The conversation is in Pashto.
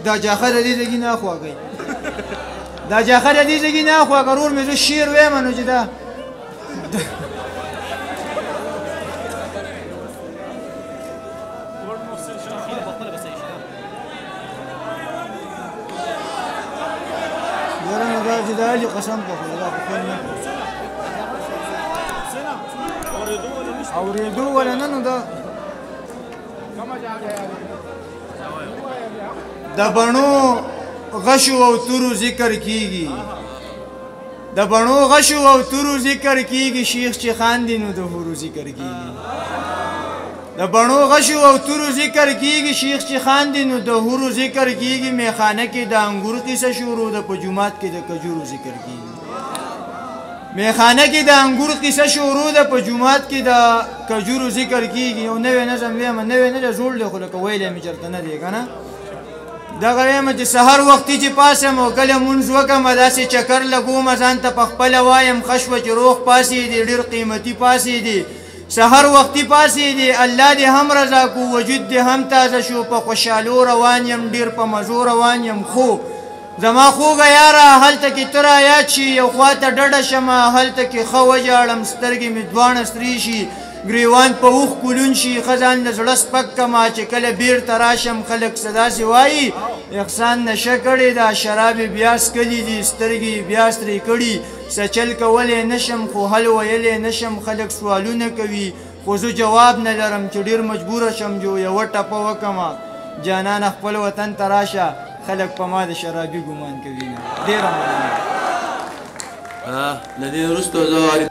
دا جاخه د دې ځګي نه اخوا کوي، دا جاخه د دې ځګي نه اخوا که ورور مې زه شعر وایم نو چې دا یاره نو دا چې دا علي قسم په خدای دا خو خوند نه اورېدو ولا نه. نو دا د بڼو غشو او تورو ذکر کیږي، د بڼو غشو او تورو ذکر کیږي، شیخ چې خاندي نو د حورو ذکر کیږي. د بڼو غشو او تورو ذکر کیږي، شیخ چې خاندي نو د حورو ذکر کیږي. میخانه کې د انګور قصه شروع ده، په جومات کې د کجورو ذکر کیږي. میخانه کې د انګور قصه شروع ده، په جومات کې د کجورو ذکر کیږي. یو نوی نظم وایم، نوی نه دی، زوړ دی، خو لکه ویلی مې چېرته نه دی که نه. دغه وایم چې سهار وختي چې پاڅم او کله مونځ وکړم، داسې چکر لګوم، ځان ته په خپله وایم ښه شوه چې روغ پاڅېدې، ډېر قیمتي پاڅېدې. سهار وختي پاڅېدې، الله دې هم رضا کو، وجود دې هم تازه شو، په خوشحالو روان یم، ډېر په مزو روان یم. خو زما خوږه یاره هلته کې ته را یاد شي، یو خوا ته ډډه شمه، هلته کې ښه وژاړم، سترګې مې دواړه سرې شي، ګریوان په اوښکو لوند شي، ښه ځان له زړه سپک کمه، چې کله بیرته راشم خلک څه داسې وایي احسان نشه کړې ده، شراب یې بیا څکلي دي، سترګې یې بیا سرې کړي، څه چل کولی نه شم خو حل ویلی نه شم، خلک سوالونه کوي خو زه جواب نه لرم، چې ډېر مجبوره شم جو یوه ټپه وکمه، جانانه خپل وطن ته راشه، خلک په ما د شرابي ګمان کوي. ډېره مننه. له دې وروسته زه